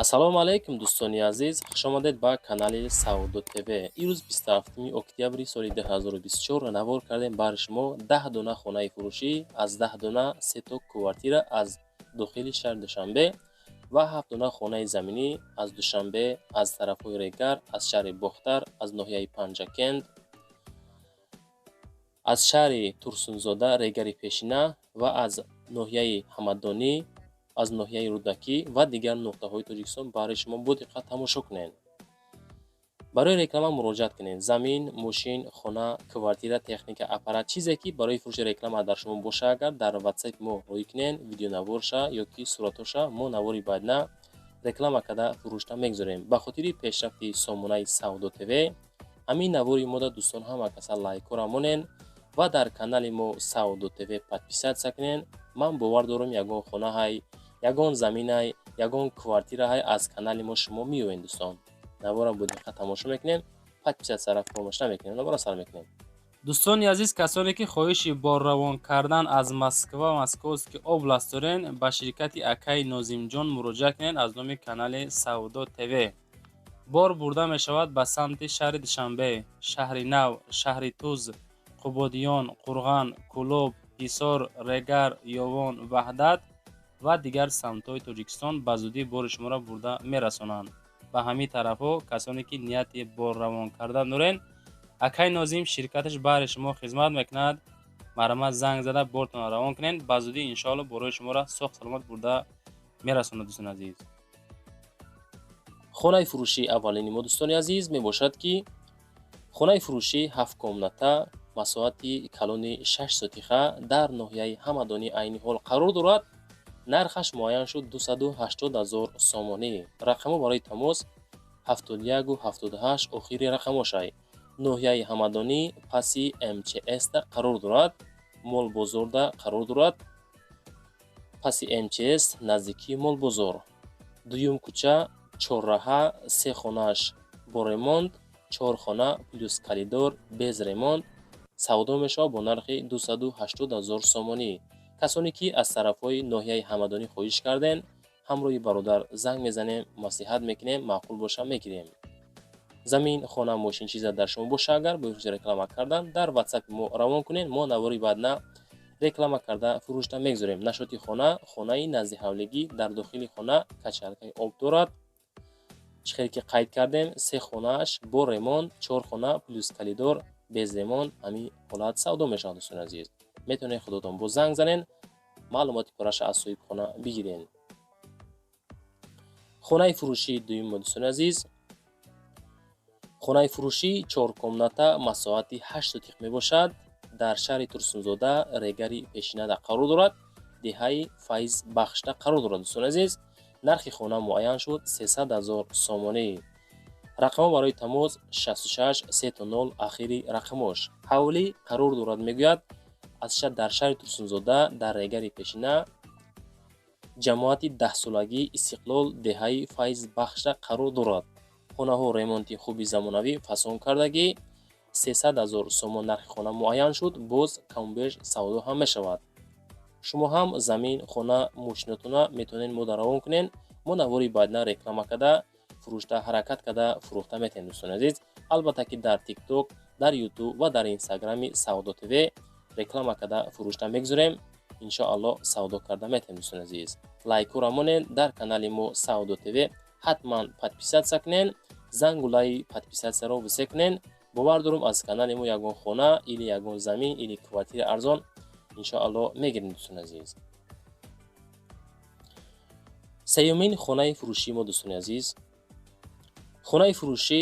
Ассалому алайкум, дӯстони азиз, хушомадед ба канали Савдо ТВ. Имрӯз, 27 октябри соли 2024, навор кардем баҳри шумо 10 дона хонаи фурӯшӣ, аз 10 дона сето квартира аз дохили шаҳри Душанбе ва ҳафт дона хонаи заминӣ аз Душанбе, аз тарафҳои Регар, аз шаҳри Бохтар, аз ноҳияи Панҷакент, аз шаҳри Турсунзода, Регари пешина ва аз ноҳияи Ҳамадонӣ, аз ноҳияи Рӯдакӣ ва дигар нуқтаҳои Тоҷикистон баҳри шумо бо диққат тамошо кунед. Барои реклама муроҷиат кунед: замин, мошин, хона, квартира, техника, аппарат, чизе ки барои фурӯши реклама дар шумо боша, агар дар ватсапи мо рӯй кунед видеонаворша ё ки суратҳоша, мо навори баъдна реклама карда фурӯшта мегузорем. Ба хотири пешрафти сомонаи Савдо ТВ ҳамин навори мода, дӯстон, ҳама каса лайкҳоро монед ва дар канали мо Савдо ТВ подписаться кунед. Ман бовар дорам, ягон хонаҳай, ягон заминай, ягон квартираҳай аз канали мо шумо меёбед. Дӯстон, навора бо диққат тамошо мекунем, подписаться ра фаромӯш намекунем. Навора сар мекунем. Дӯстони азиз, касоне ки хоҳиши борравон кардан аз Москва, Московский область дорен, ба ширкати акаи Нозимҷон муроҷиат кунед. Аз номи канали Савдо ТВ бор бурда мешавад ба самти шаҳри Душанбе, Шаҳри Нав, Шаҳри Туз, Қубодиён, Қурған, Кӯлоб, Ҳисор, Регар, Ёвон, Ваҳдат ва дигар самтҳои Тоҷикистон. Ба зудӣ бори шуморо бурда мерасонанд ба ҳамин тарафҳо. Касоне ки нияти борравон кардан дорен, акаи Нозим ширкаташ баҳри шумо хизмат мекунад. Марҳамат, занг зада бортонро равон кунед. Ба зудӣ, иншоалло, борои шуморо соғ саломат бурда мерасонад, дӯстони азиз. Хонаи фурӯшии аввалини мо, дӯстони азиз, мебошад, ки хонаи фурӯшӣ ҳафт комната, масоҳати калони 6 сотиха дар ноҳияи Ҳамадонӣ айни ҳол қарор дорад. Нархаш муайян шуд 280 ҳазор сомонӣ. Рақамҳо барои тамос 71 78 охири рақамошай. Ноҳияи Ҳамадонӣ, паси МЧС-да қарор дорад, молбозорда қарор дорад, паси МЧС, наздикии молбозор, дуюм кӯча, чорраҳа. Се хонааш бо ремонт, чор хона плюс коридор без ремонт савдо мешавад бо нархи 280 ҳазор сомонӣ. Касоне ки аз тарафҳои ноҳияи Ҳамадонӣ хоҳиш кардем, ҳамроҳи бародар занг мезанем, маслиҳат мекунем, маъқул боша, мегирем. Замин, хона, мошин, чиза дар шумо боша, агар бо реклама кардан, дар ватсапи мо равон кунед, мо навори баъдна реклама карда фурӯшта мегузорем. Нашоти хона: хонаи назди ҳавлигӣ, дар дохили хона качалкаи об дорад. Чӣ хеле ки қайд кардем, се хонааш бо ремонт, чор хона плюс коридор без ремонт ҳамин ҳолат савдо мешавад. Дӯстони азиз, метавонед худотон боз занг занед, маълумоти пурраша аз соҳибхона бигиред. Хонаи фурӯшии дуюм, дӯстони азиз, хонаи фурӯшӣ чоркомната, масоҳати 8 сотиқ мебошад. Дар шаҳри Турсунзода, Регари пешинада қарор дорад, деҳаи Файзбахшда қарор дорад. Дӯстони азиз, нархи хона муайян шуд 300 ҳазор сомонӣ. Рақамҳо барои тамос 66 000 ахири рақамош. Ҳавлӣ қарор дорад, мегӯяд, аз дар шаҳри Турсунзода, дар Регари пешина, ҷамоати даҳсолагии Истиқлол, деҳаи Файзбахшда қарор дорад. Хонаҳо ремонти хуби замонавӣ фасон кардагӣ. 300 ҳазор сомон нархи хона муайян шуд, боз камубеш савдо ҳам мешавад. Шумо ҳам замин, хона, мошинотона метавонед мода равон кунед, мо навори баъдна реклама карда фурӯшта, ҳаракат карда фурӯхта метавонем. Дӯстони азиз, албатта ки дар Тикток, дар Ютуб ва дар Инстаграми Савдо ТВ реклама карда фурӯшта мегузорем. Иншоалло, савдо карда метавонем. Дӯстони азиз, лайкҳоро монед, дар канали мо Савдо ТВ ҳатман подписаться кунед, зангулаи подписаться ро васе кунед. Бовар дорум, аз канали мо ягон хона или ягон замин или квартира арзон, иншоалло, мегирем. Дӯстони азиз, сеюмин хонаи фурӯшии мо, дӯстони азиз, хонаи фурӯшӣ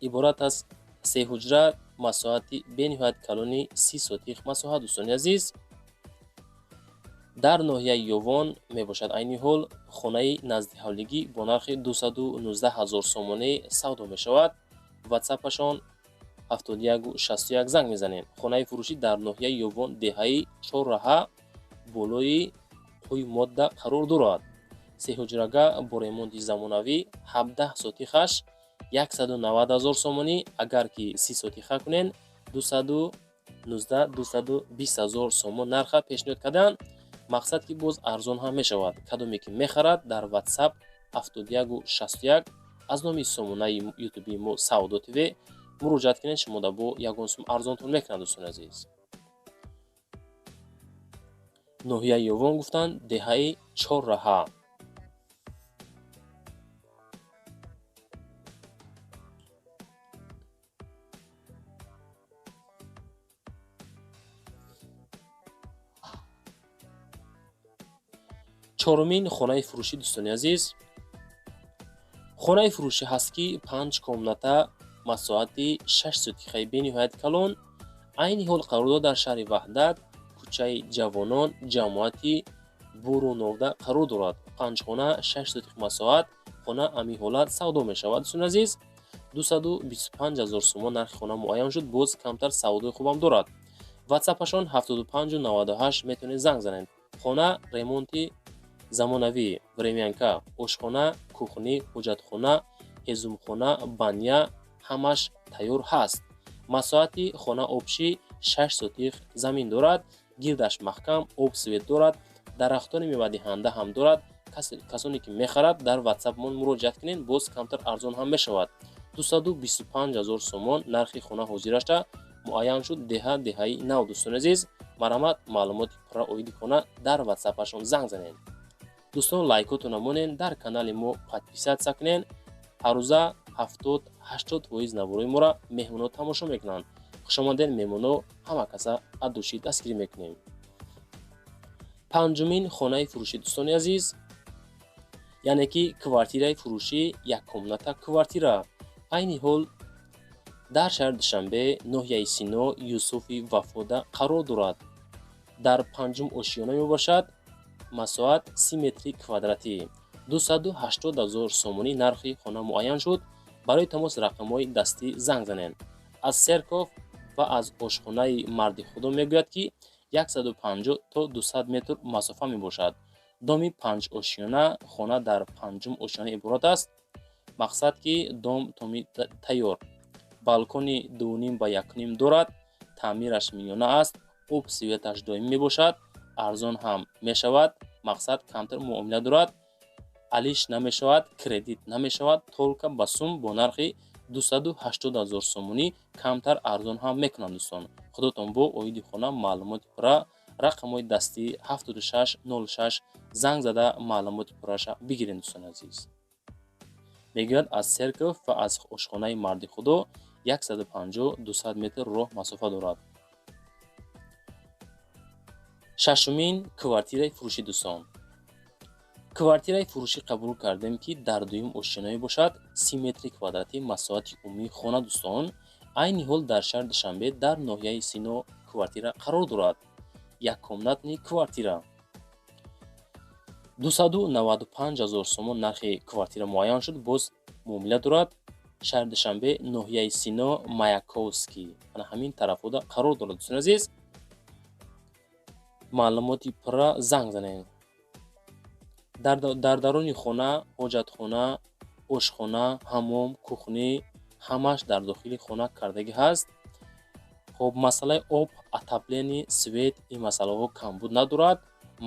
иборат аз се ҳуҷра, масоҳати бениҳоят калони 30 сотих масоҳат, дӯстони азиз, дар ноҳияи Ёвон мебошад. Айни ҳол хонаи наздиҳавлигӣ бо нархи 219 ҳазор сомонӣ савдо мешавад. Ватсапашон 71 61, занг мезанем. Хонаи фурӯшӣ дар ноҳияи Ёвон, деҳаи Чорраҳа, болои Қӯймодда қарор дорад. Сеҳуҷрага бо ремонти замонавӣ, 17 сотихаш 190 ҳазор сомонӣ. Агар ки 30 сотиха кунен, 219, 220 ҳазор сомон нарха пешниҳод карданд. Мақсад ки боз арзон ҳам мешавад. Кадоме ки мехарад, дар Ватсап 71 61 аз номи сомонаи ютуби мо Савдо ТВ муроҷиат кунед, шумо да бо ягон сум арзонтон мекунад, дӯстони азиз. Ноҳияи Ёвон гуфтанд, деҳаи Чорраҳа. Чорумин хонаи фурӯшӣ, дӯстони азиз, хонаи фурӯшӣ ҳаст, ки 5 комната, масоҳати 6 сотихаи бениҳоят калон, айни ҳол қарор дорад дар шаҳри Ваҳдат, кӯчаи Ҷавонон, ҷамоати Буруновда қарор дорад. 5 хона, 6 сотих масоҳат, хона ҳамин ҳолат савдо мешавад, дӯстони азиз. 225 000 сомон нархи хона муайян шуд, боз камтар савдои хубам дорад. Ватсапашон 75 98, метавонед занг занед. Хона ремонти замонавӣ, времянка, ошхона, кухни, ҳоҷатхона, ҳезумхона, баня ҳамаш тайёр ҳаст. Масоҳати хона общий 6 сотих замин дорад, гирдаш маҳкам, об свет дорад, дарахтони мевадиҳанда ҳам дорад. Касоне ки мехарад, дар ватсапмон муроҷиат кунед, боз камтар арзон ҳам мешавад. 225 000 сомон нархи хона ҳозирашта муайян шуд. Деҳа деҳаи нав, дӯстони азиз. Марҳамат, маълумоти пурра оиди хона дар ватсапашон занг занед. Дӯстон, лайкотона монед, дар канали мо подписаться кунед. Ҳаррӯза 70-80% наворои моро меҳмоно тамошо мекунанд. Хушомадед, меҳмоно, ҳама каса аз душӣ дастгирӣ мекунем. Панҷумин хонаи фурӯшӣ, дӯстони азиз, яъне ки квартираи фурӯшӣ, яккомната квартира, айни ҳол дар шаҳри Душанбе, ноҳияи Сино, Юсуфи Вафода қарор дорад. Дар панҷум ошиёна мебошад, масоҳат 30 метри квадратӣ, 280 000 сомонӣ нархи хона муайян шуд. Барои тамос рақамҳои дастӣ занг занед. Аз церковь ва аз ошхонаи Марди Худо мегӯяд, ки 150 то 200 метр масофа мебошад. Доми панҷошиёна, хона дар панҷум ошиёна иборат аст. Мақсад ки дом томи тайёр, балкони 2,5 ба 1,5 дорад, таъмираш миёна аст, об светаш доимӣ мебошад, арзон ҳам мешавад. Мақсад камтар муомила дорад, алиш намешавад, кредит намешавад, только ба сум бо нархи 280 000 сомонӣ камтар арзон ҳам мекунанд, дӯстон. Худотон бо оиди хона маълумоти пурра рақамҳои дастӣ 76 06 занг зада маълумоти пурраша бигиред, дӯстони азиз. Мегӯяд, аз церковь ва аз ошхонаи Марди Худо 150-200 метр роҳ масофа дорад. Шашумин квартираи фурӯшӣ, дӯстон. Квартираи фурӯшӣ қабул кардем, ки дар дуюм ошёна мебошад, 30 метри квадратӣ масоҳати умумии хона, дӯстон. Айни ҳол дар шаҳри Душанбе, дар ноҳияи Сино квартира қарор дорад. Яккомнатный квартира, 295 000 сомон нархи квартира муайян шуд, боз муомила дорад. Шаҳри Душанбе, ноҳияи Сино, Маяковский, ана ҳамин тарафода қарор дорад, дӯстони азиз. Маълумоти пурра занг занед. Дар даруни хона ҳоҷатхона, ошхона, ҳаммом, кухни ҳамаш дар дохили хона кардагӣ ҳаст. Хоб, масъалаи об, отопление, свет, ин масъалаҳо камбуд надорад.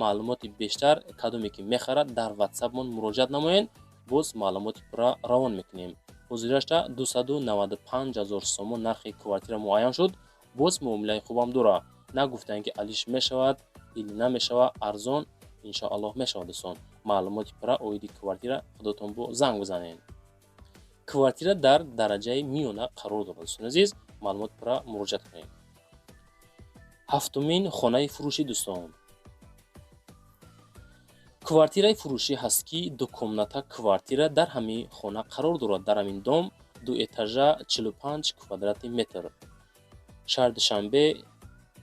Маълумоти бештар кадоме ки мехарад, дар ватсапмон муроҷиат намоед, боз маълумоти пурра равон мекунем. Ҳозирашта 295 000 сомон нархи квартира муайян шуд, боз муомилаи хубам дорад. Нагуфтанд, ки алиш мешавад или намешавад, арзон иншоаллоҳ мешавад, дӯстон. Маълумоти пурра оиди квартира худотон бо занг бизанед. Квартира дар дараҷаи миёна қарор дорад, дӯстони азиз, маълумоти пурра муроҷиат кунед. Ҳафтумин хонаи фурӯшӣ, дӯстон. Квартираи фурӯшӣ ҳаст, ки дукомната квартира дар ҳамин хона қарор дорад, дар ҳамин дом, ду этажа, 45 квадрати метр. Шаҳри Душанбе,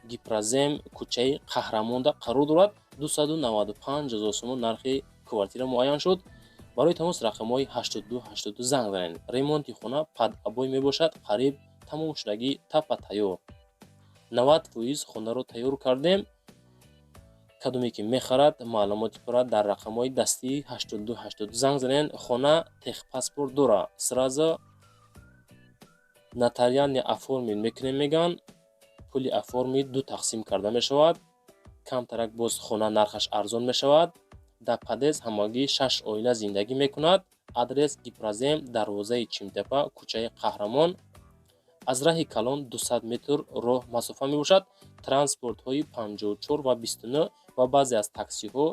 Гипрозем, кӯчаи Қаҳрамонда қарор дорад. 295 000 сомон нархи квартира муайян шуд. Барои тамос рақамҳои 82 82 занг занед. Ремонти хона под обои мебошад, қариб тамом шудагӣ, тапа тайёр. 90% хонаро тайёр кардем. Кадоме ки мехарад, маълумоти пурра дар рақамҳои дастии 82 82 занг занед. Хона техпаспорт дорад, сразу нотариально оформить мекунем, мегӯянд. Пули оформить ду тақсим карда мешавад, камтарак боз хона нархаш арзон мешавад. Дар подъезд ҳамагӣ 6 оила зиндагӣ мекунад. Адрес Гипрозем, дарвозаи Чимтепа, кӯчаи Қаҳрамон. Аз раҳи калон 200 метр роҳ масофа мебошад. Транспортҳои 54 ва 29 ва баъзе аз таксиҳо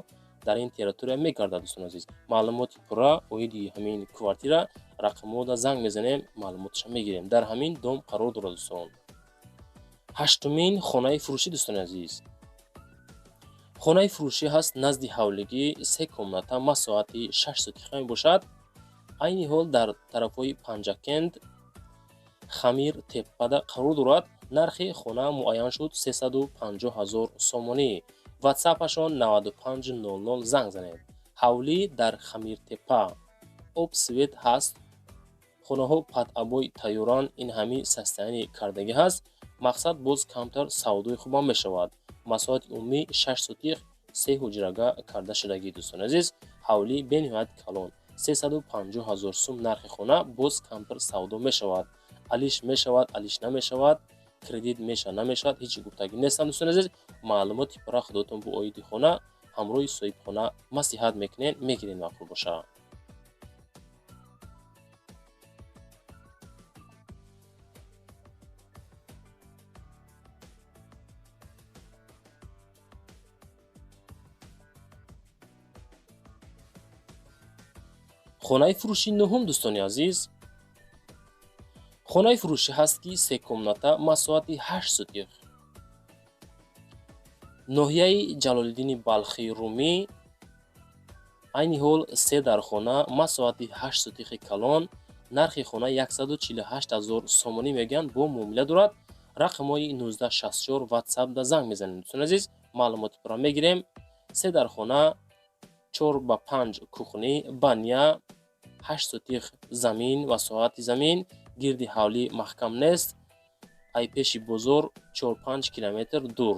дар ин территория мегардад. Дӯстони азиз, маълумоти пурра оиди ҳамин квартира рақамҳода занг мезанем, маълумоташа мегирем. Дар ҳамин дом қарор дорад, дӯстон. Ҳаштумин хонаи фурӯшӣ, дӯстони азиз. Хонаи фурӯшӣ ҳаст назди ҳавлигӣ, 3 комната, масоҳати 6 сотиха мебошад. Айни ҳол дар тарафҳои Панҷакент, Хамир теппада қарор дорад. Нархи хона муайян шуд 350 000 сомонӣ. Ватсапашон 9500 занг занед. Ҳавлӣ дар Хамиртепа. Об, свет ҳаст. Хонаҳо под обои тайёранд, ин ҳамин состояние кардагӣ ҳаст. Мақсад боз камтар савдои хубам мешавад. Масоҳати умумӣ 6 сотих, 3 ҳуҷрага карда шудагӣ, дӯстони азиз. Ҳавлӣ бениҳоят калон. 350 000 сум нархи хона, боз камтар савдо мешавад. Алиш мешавад, алиш намешавад, кредит мешавад, намешавад, ҳеҷ гуфтагӣ нестам, дӯстони азиз. Маълумоти пурра худотон бо оиди хона ҳамроҳи соҳибхона маслиҳат мекунед, мегиред маъқул бошад. Хонаи фурӯши нуҳум, дӯстони азиз. Хонаи фурӯшӣ ҳаст, ки 3 комната, масоҳати 8 сотих. Ноҳияи Ҷалолиддини Балхӣ Румӣ. Айни ҳол 3 дар хона, масоҳати 8 сотихи калон. Нархи хона 148 000 сомонӣ мегӯянд, бо муомила дорад. Рақамҳои 1964 WhatsApp-да занг мезанем. Дӯстони азиз, маълумоти пурра мегирем. 3 дар хона, 4 ба 5 кухни, баня, 8 сотих замин ва соати замин, гирди ҳавлӣ маҳкам нест. Ай пеши бозор 4-5 километр дур.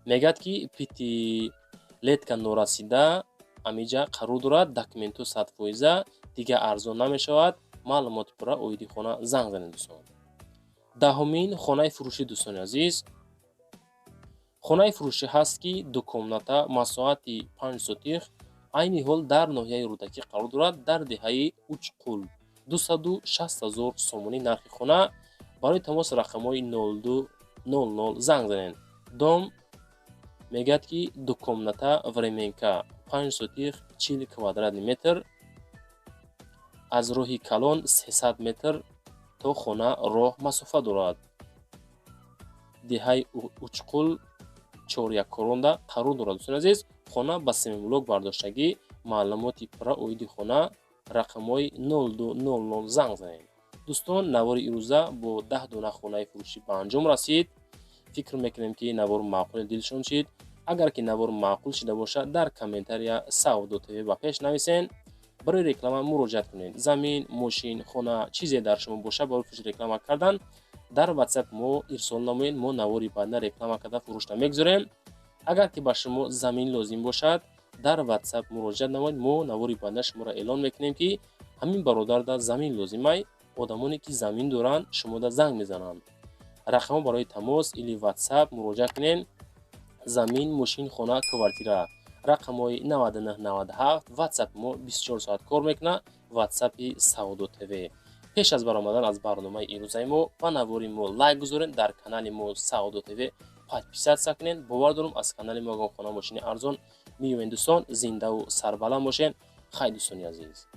Мегӯяд, ки пятилетка норасида амиҷа қарор дорад, документҳо 100%, дигар арзон намешавад. Маълумоти пурра оиди хона занг занед, дӯстон. Даҳумин хонаи фурӯшӣ, дӯстони азиз. Хонаи фурӯшӣ ҳаст, ки 2 комната, масоҳати 5 сотих, айни ҳол дар ноҳияи Рӯдакӣ қарор дорад, дар деҳаи Учқул. 260 000 сомонӣ нархи хона. Барои тамос рақамҳои 0200 занг занед. Дом мегӯяд, ки 2 комната, временка, 5 сотих, 40 квадратный метр, аз роҳи калон 300 метр то хона роҳ масофа дорад. Деҳаи Учқул чорякоронда қарор дорад. Дӯстони азиз, хона ба семиблок бардоштагӣ. Маълумоти пурра оиди хона рақамҳои 0200 занг занед. Дӯстон, навори ирӯза бо 10 дона хонаи фурӯшӣ ба анҷом расид. Фикр мекунем, ки навор маъқули дилшон шид. Агар ки навор маъқул шида бошад, дар комментария Савдо ТВ ба пеш нависен. Барои реклама муроҷиат кунед. Замин, мошин, хона, чизе дар шумо бошад, барои фурӯш реклама кардан дар WhatsApp мо ирсол намоед. Мо навори баъдна реклама карда фурӯшта мегузорем. Агар ки ба шумо замин лозим бошад, дар WhatsApp муроҷиат намоед. Мо навори баъдна шуморо эълон мекунем, ки ҳамин бародарда замин лозимай. Одамоне ки замин доранд, шумода занг мезананд. Рақамҳо барои тамос или WhatsApp муроҷиат кунед. Замин, мошин, хона, квартира. Рақамҳои 9997 WhatsApp мо 24 соат кор мекунад. WhatsApp-и Савдо ТВ. Пеш аз баромадан аз барномаи ирӯзаи мо ба навори мо лайк гузоред, дар канали мо Савдо ТВ подписаться кунед. Бовар дорам, аз канали мо ягон хона, мошини арзон меёбед. Дӯстон, зиндаву сарбаланд бошед. Хай, дӯстони азиз.